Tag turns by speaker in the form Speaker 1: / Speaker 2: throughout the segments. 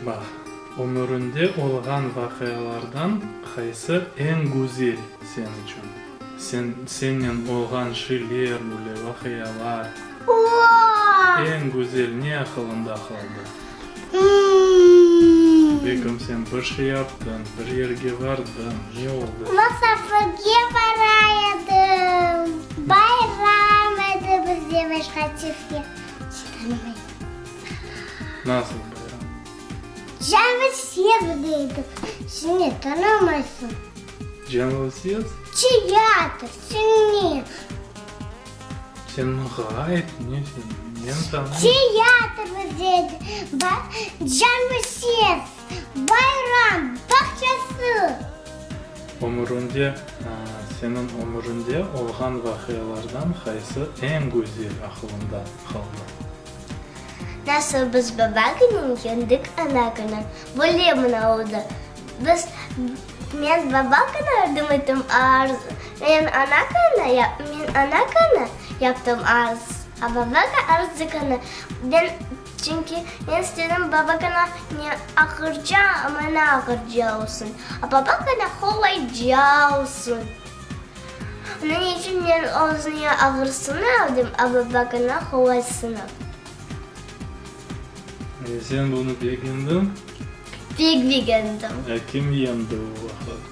Speaker 1: Baq, ömürinde olğan vaqialardan qaysı eñ güzel sen içün? Sen, sennen olğan şeyler, böyle vaqialar, eñ güzel ne aqılında qaldı? Belkim sen bir şey yaptıñ, bir yerge bardıñ, ne oldı?
Speaker 2: Musafirge bara edim, bayram edi bizde, başqa çiftke tanımayım.
Speaker 1: Nasıl bayram?
Speaker 2: Canlı ses deydi, sen ne tanımaysıñ?
Speaker 1: Canlı ses?
Speaker 2: Teatr, sen ne?
Speaker 1: Sen maña ayt, ne sen, men tanımayım.
Speaker 2: Teatr bizde, canlı ses, bayram, bağçası.
Speaker 1: Ömürinde, seniñ ömürinde olğan vaqialardan qaysı eñ güzel aqılıñda qaldı?
Speaker 2: Nasıl biz baba künün yendik ana künün, böyle mına oldı. Biz, men baba künü yardım ettim arz, men ana künü, men ana künü yaptım arz, a baba arzı künü, ben, çünki men istedim baba künü ne ağırca, mana ağırca olsun, a baba künü qolayca olsun. Onıñ içün men özüne ağırsını aldım, a babakına qolaysını.
Speaker 1: E, sen bunı begendiñ?
Speaker 2: Pek begendim.
Speaker 1: E, kim yendi o vaqıt?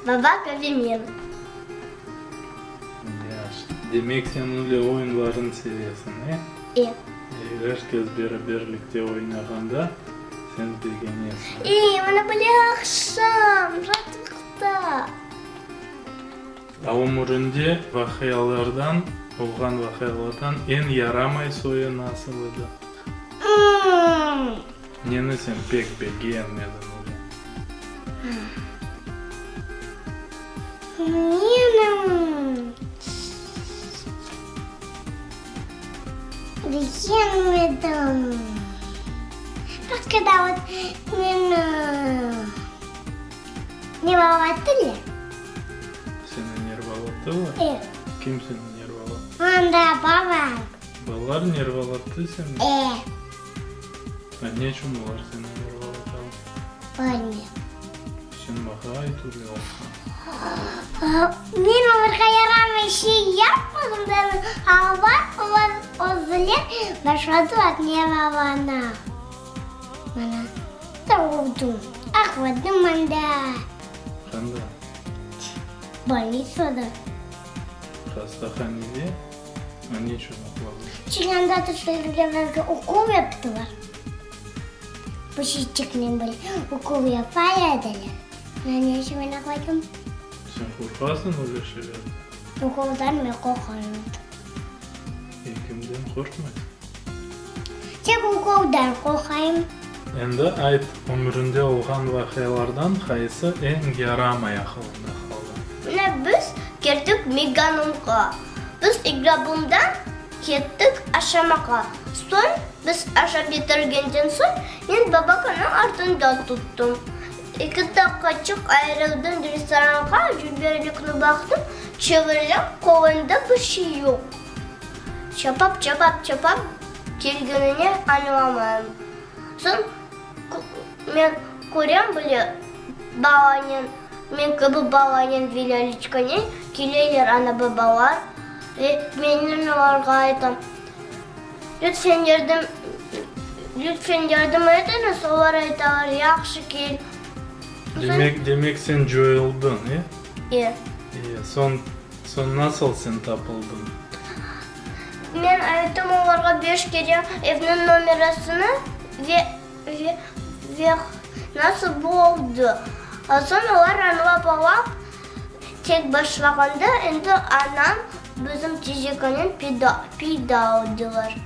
Speaker 2: Babak ve men.
Speaker 1: Yahşı. Demek, sen öyle oyunlarnı sevesiñ, e?
Speaker 2: E.
Speaker 1: E, er kes beraberlikte oynağanda, sen begenesiñ.
Speaker 2: E, mına böyle aqşam, raatlıqta.
Speaker 1: Ömürinde vaqialardan, olğan vaqialardan eñ yaramay soyu nasıl edi? Neni sen pek begenmediñ öyle?
Speaker 2: Menim begenmedim. Başqa da vot meni. Nervalattılar.
Speaker 1: Seni nervalattılar?
Speaker 2: Evet.
Speaker 1: Kim seni nervalattı?
Speaker 2: Anda babam.
Speaker 1: Balalar nervalattı seni?
Speaker 2: E.
Speaker 1: A ne içün olar seni nervalatalar?
Speaker 2: Bilmeyim.
Speaker 1: Sen maña ayt öyle olsa.
Speaker 2: Men olarğa yaramay şey yapmadım da, olar özleri başladılar nervalana. Mana, doğuldım, ağladım anda.
Speaker 1: Qanda?
Speaker 2: Bolnitsada.
Speaker 1: Hastahanede? A ne içün ağladın?
Speaker 2: Çünki anda tüşürgenlerge ukol yaptılar. Pışıçıqnen böyle ukol yapa ediler. Ne içün men ağladım?
Speaker 1: Sen qorqasıñ öyle şeylerden?
Speaker 2: Ukoldan men qorqarım.
Speaker 1: Ekimden qorqmaysıñ?
Speaker 2: Tek ukoldan qorqayım.
Speaker 1: Endi ayt, ömründe olğan vaqialardan qaysı eñ yaramay aqılında qaldı?
Speaker 2: Mına biz keldik Meganomğa. Biz İgrabumdan kettik aşamağa. Soñ, biz aşap bitirgenden soñ, men babakanıñ artında tuttım. Eki daqqaçıq ayırıldım restoranğa, cüberlikni baqtım, çevirdim, qolunda bir şey yoq. Çapap, çapap, çapap kelgenini añlamayım. Soñ men körem bile, balanen, men kibi balanen ve Lâliçkanen keleler ana-babalar ve men olarğa aytam, Lütfen yardım, lütfen yardım etiñiz, olar aytalar, yahşı kel.
Speaker 1: Demek, demek sen coyuldıñ, e?
Speaker 2: E.
Speaker 1: E, soñ, soñ nasıl sen tapıldıñ?
Speaker 2: Men ayttım olarğa beş kere evniñ nomerasını ve, ve, ve nasıl bu oldı. Soñ olar añlap alap, tek başlağanda endi anam bizim tezekanen peyda oldılar.